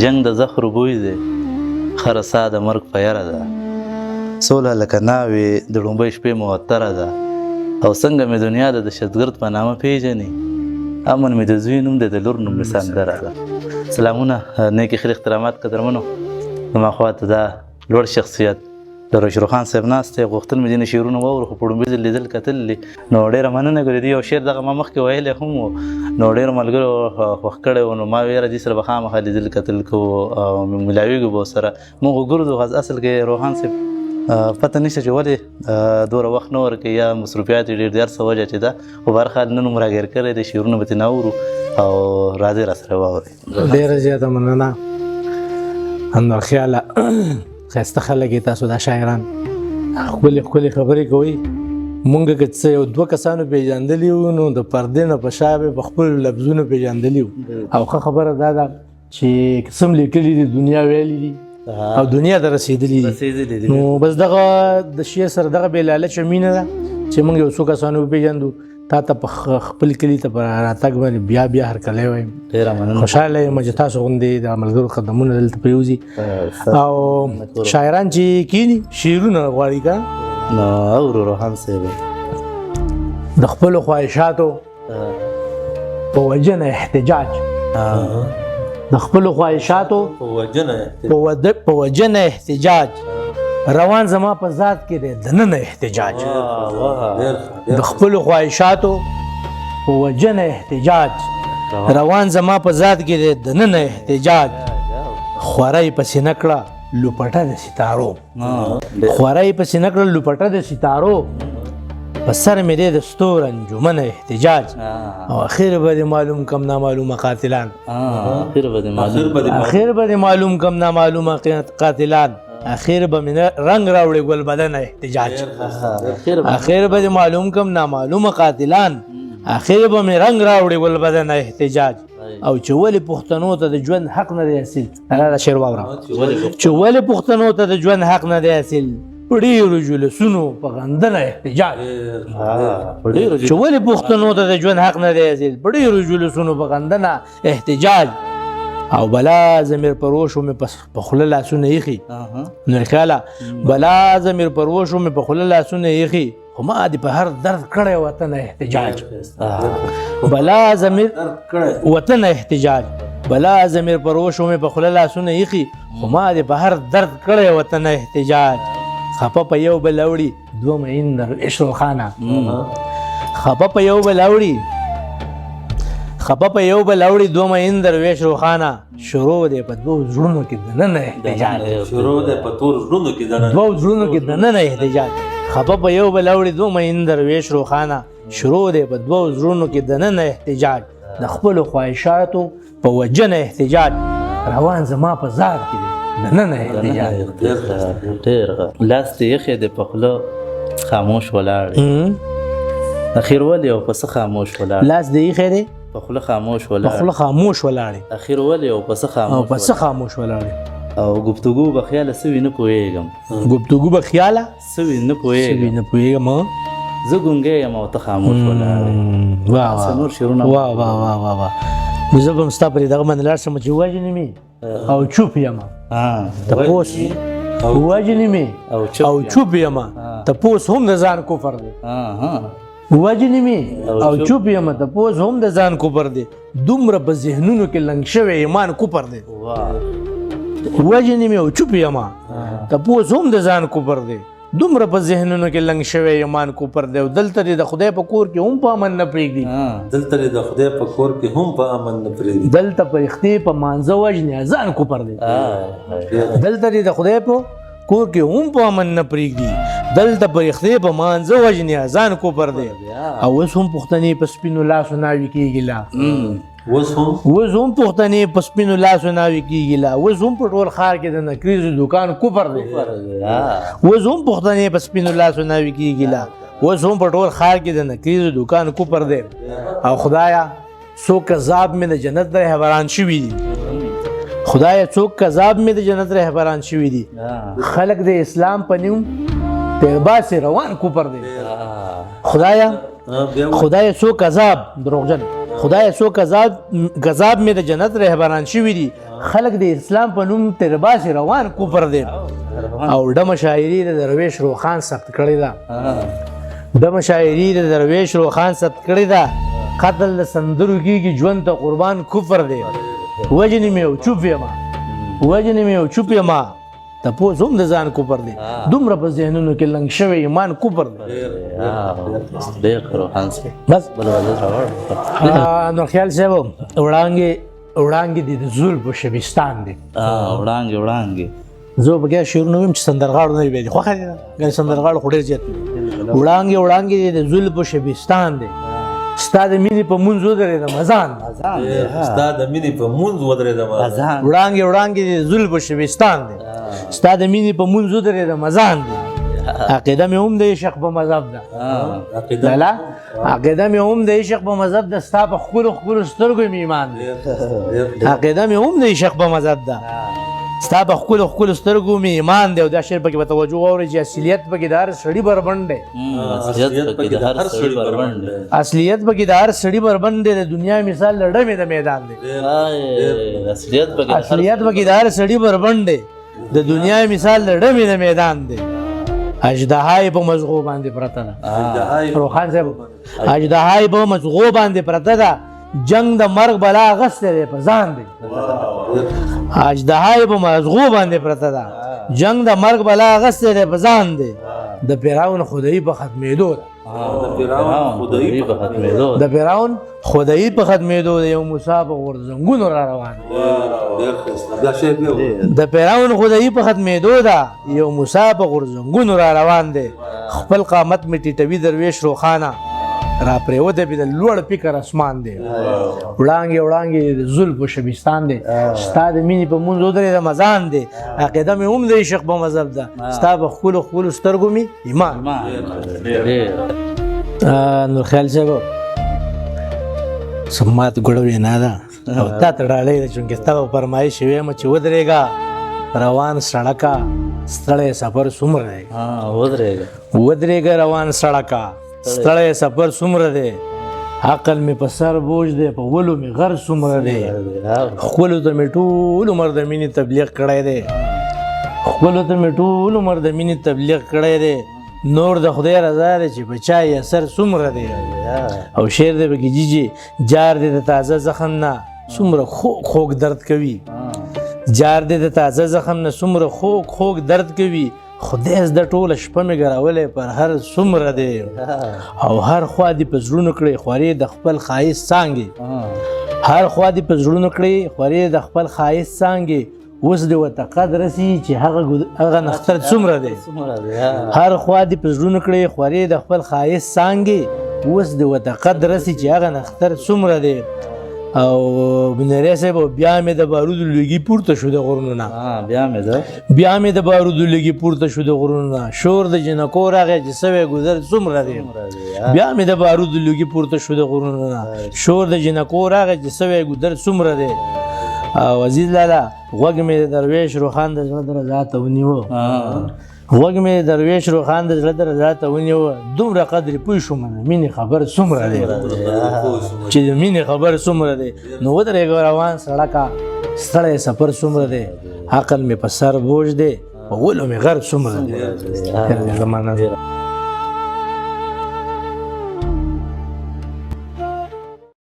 جنګ د زخرو بوی دی، خره ساه د مرګ په یره ده. سوله لکه ناوې د ړومبۍ شپې معطره ده. او څنګه مې دنیا د دهشتګرد په نامه پیژني، امن مې د زوی نوم دی، د لور نوم مې سندره ده. سلامونه، نیکې ښې احترامات قدرمنو. زما خواته دا لوړ شخصیت درویش روښان صاحب ناست دی. غوښتل مې ځینې شعرونه واورو، خو په ړومبي ځل لیدل کتل دي، نو ډېره مننه کوي. دې یو شعر دغه ما مخکې ویلی هم و، نو ډېرو ملګرو خوښ کړی و، نو ما ویره دې سره به خامخا لیدل کتل کوو او ملاویږو به ورسره. موږ خو ګرځو، خو اصل کې روښان صاحب پته نشته چې ولې دومره وخت نه ورکوي، یا مصروفیات یې ډېر دي، هر څه وجه چې ده، خو بهرحال نن هم راګیر کړی دی، شعرونه به ترې نه اورو او راځئ راسره واورئ. ډېره زیاته مننه انور خیاله، ښایسته خلک یې تاسو، دا شاعران ښکلې ښکلې خبرې کوئ. مونږ که څه یو دوه کسانو پېژندلي وو، نو د پردې نه په شا به په خپلو لفظونو پېژندلي وو. او ښه خبره دا ده چې څه هم لیکلي دي، دنیا ویلي دي او دنیا ته رسېدلي دي. نو بس دغه د شعر سره دغه بې لالچه مینه ده چې مونږ یو څو کسانو وپېژندو. تا ته په خپل کلي ته په راتګ باندې بیا بیا هرکلی وایم. ډېره مننه، خوشحاله یم چې تاسو غوندې د ملګرو قدمونه دلته پرېوځي او شاعران چې کینی شعرونه غواړي که نو اورو. روحان صاحب، د خپلو خواهشاتو په وجنه احتجاج، د خپلو خواهشاتو په وجنه احتجاج روان زما په ذات کې دی دننه احتجاج. د خپلو خواهشاتو په وجنه احتجاج روان زما په ذات کې دی دننه احتجاج. خوره یې پسې نه کړه لوپټه د ستارو، خوره یې پسې نه کړه لوپټه د ستارو، په سر مې دی د ستور انجمن احتجاج. او اخر به دې معلوم کم نامعلومه قاتلان، اخر به دې معلوم کم نامعلومه قاتلان، اخر به مې رنګ راوړي ګل بدن احتجاج. اخر به دې معلوم کم نامعلومه قاتلان، اخر به مې رنګ راوړي ګل بدن احتجاج. او چې ولې پښتنو ته د ژوند حق نه دی حاصل، دا شعر واوره، چې ولې پښتنو ته د ژوند حق نه دی حاصل، په ډېرو جلوسونو په غندنه احتجاج. چې ولې پښتنو ته د ژوند حق نه دی حاصل، په ډېرو جلوسونو په غندنه احتجاج. او بلا ضمیر پروشو مې په خوله لاسونه ایښي، نو خیاله بلا ضمیر پروشو مې په خوله لاسونه ایښي، خو ما دې په هر درد کړی وطن احتجاج. بلا ضمیر وطن احتجاج، بلا ضمیر پروشو مې په خوله لاسونه ایښي، خو ما دې په هر درد کړی وطن احتجاج. خپه په یو بل اوړي دوه مئین دروېش روښانه، خپه په یو بل اوړي، خپه په یو بل اوړي دوه مئین دروېش روښانه، شروع دی په دوو زړونو کې دننه احتجاج، شروع دی په تور زړونو کې دننه، دوو زړونو کې دننه احتجاج. خپه په یو بل اوړي دوه مئین دروېش روښانه، شروع دی په دوو زړونو کې دننه احتجاج. د خپلو خواهشاتو په وجنه احتجاج روان زما په ذات کې دی دننه احتجاج. ډېر لاس دې ایښی دی په خوله خاموش ولاړ دی، اخر ولې او په څه خاموش ولاړ؟ لاس دې ایښی دی په خوله خاموش ولاړ، په خوله خاموش ولاړ، اخر ولې او په څه خاموش، او په څه خاموش ولاړ؟ او ګفتګو به خیاله څه وي نه پوهېږم، ګفتګو به خیاله څه وي نه پوهېږم، څه وي نه پوهېږم، زه ګونګی یم او ته خاموش ولاړ یې. واه واه، نور شعرونه واه واه واه واه واه. نو زه به هم ستا پرې دغه باندې لاړ شم چې وژنې مې او چوپ یم، تپوس وژنې مې او چوپ یم، تپوس هم د ځان کفر دی، وژنې مې او چوپ یم، تپوس هم د ځان کفر دی، دومره په ذهنونو کې لنګ شوی ایمان کفر دی. وژنې مې او چوپ یم، تپوس هم د ځان کفر دی، دومره په ذهنونو کې لنګ شوی ایمان کفر دی. او دلته دې د خدای په کور کې هم په امن نه پرېږدي، دلته دې د خدای په کور کې هم په امن نه پرېږدي، دلته پرښتې په مانځه وژنې اذان کفر دی، دلته دې د خدای په کور کې هم په امن نه پرېږدي، دلته پرښتې په مانځه وژنې اذان کفر دی. او اوس هم پښتنې په سپینو لاسو ناوې کېږي لا، اوس هم پښتنې په سپینو لاسو ناوې کېږي لا، اوس هم په ټول ښار کې د نکریزو دوکان کفر دی، اوس هم پښتنې په سپینو لاسو ناوې کېږي لا، اوس هم په ټول ښار کې د نکریزو دوکان کفر دی. او خدایا څوک کذاب مې د جنت رهبران شوي دي، خدایا څوک کذاب مې د جنت رهبران شوي دي، خلک د اسلام په نوم تیرباسي روان کفر دی. خدایا خدایا څوک کذاب دروغجن، خدای څو غذاب مې د جنت رهبران شوي دي. خلک د اسلام په نوم ترباسي روان کفر دی. او ډمه شاعري د درویش روښان ثبت کړې ده. ډمه شاعري د درویش روښان ثبت کړې ده. قتل د سندرو کېږي، ژوند ته قربان کفر دی. وژنې مې او چوپ یم، وژنې مې او چوپ یم، تپوس هم د ځان کفر دی. دومره په ذهنونو کې لنګ شوی ایمان کفر دی. ډېر ښه روښان صاحب. بس بل وزیر راوړ. نو خیال صاحب، وړانګې وړانګې دي د زلفو شبستان دی. وړانګې وړانګې زه به بیا شعرونه ویم چې سندرغاړو نه وي خوښه دي ده، ګنې سندرغاړو خو ډېر زیات وي. وړانګې وړانګې دي د زلفو شبستان دی. ستا د مینې په مونځ ودرېدم اذان. ستا د مینې په مونځ ودرېدم اذان. وړانګې وړانګې دي د زلفو شبستان دی. ستا د مینې په مونځ ودرېدم اذان دی. عقیده مې هم د عشق په مذهب ده. لالا عقیده مې هم د عشق په مذهب ده، ستا په ښکلو ښکلو سترګو مې ایمان دی. عقیده مې هم د عشق په مذهب ده، ستا په ښکلو ښکلو سترګو مې ایمان دی. او دا شعر پکې به توجه واورئ چې اصلیت پکې د هر سړي بربنډ دی. اصلیت پکې د هر سړي بربنډ دی. اصلیت پکې د هر سړي بربنډ دی. د دنیا مثال د ډمې د میدان دی. اصلیت پکې د هر سړي بربنډ دی. د دنیا مثال د ډمې د میدان دی. اژدها یې په مزغو باندې پرته ده. روښان صاحب، اژدها یې په مزغو باندې پرته ده. جنگ د مرګ بلا اخیستی دی په ځان دی. اژدها یې په مزغو باندې پرته ده. جنگ د مرګ بلا اخیستی دی په ځان دی. د فرعون خدایي په ختمېدو ده. د فرعون خدایي په ختمېدو ده. یو موسی په غورځنګونو را روان دی. د فرعون خدایي په ختمېدو ده. یو موسی په غورځنګونو را روان دی. خپل قامت مې ټیټوي درویش روښانه، را پرېوتی پې د لوړ فکر اسمان دی. وړانګې وړانګې د زلفو شبستان دی. ستا د مینې په مونځ ودرېدم اذان دی. عقیده مې هم د عشق په مذهب ده. ستا په ښکلو ښکلو سترګو مې ایمان. نور خیال صاحب، څه مات ګوړه وینا ده او تا ته ډالۍ ده، چونکې ستا په فرمایش ویم چې ودرېږه روان سړکه، ستړی سفر څومره دی. ودرېږه ودرېږه روان سړکه، ستړی سفر څومره دی. عقل مې په سر بوج دی، په ولو مې غر څومره دی. خپلو ته مې ټول عمر د مینې تبلیغ کړی دی. خپلو ته مې ټول عمر د مینې تبلیغ کړی دی. نور د خدای رضا دی چې په چا یې اثر څومره دی. او شعر دی پکې جي جار دی د تازه زخم نه څومره خوږ خوږ درد کوي. جار دی د تازه زخم نه څومره خوږ خوږ درد کوي. خدای زده ټوله شپه مې ګرولی پر هر څومره دی. او هر خوا دې په زړونو کړې خورې د خپل ښایست څانګې. هر خوا دې په زړونو کړې خورې د خپل ښایست څانګې. اوس دې ورته قد رسي چې هغه نختر څومره دی. هر خوا دې په زړونو کړې خورې د خپل ښایست څانګې. اوس دې ورته قد رسي چې هغه نختر څومره دی. او بنیری صاحب، بیا مې د بارودو لوګي پورته شو د غرونو نه. بیا مې د بارودو لوګي پورته شو د غرونو نه. شور د جنکو راغی چې سوی ګذر څومره دی. بیا مې د بارودو لوګي پورته شو د غرونو نه. شور د جنکو راغی چې سوی ګذر څومره دی. او عزیز لالا، غوږ مې د درویش روښان د زړه درزا ته ونیو. غوږ مې درویش روښان د زړه درزا ته ونیو. دومره قدرې پوه شوم د مینې خبر څومره دی، چې د مینې خبر څومره دی. نو ودرېږه روان سړکه، ستړی سفر څومره دی. عقل مې په سر بوج دی، په ولو مې غر څومره دی. زمانه.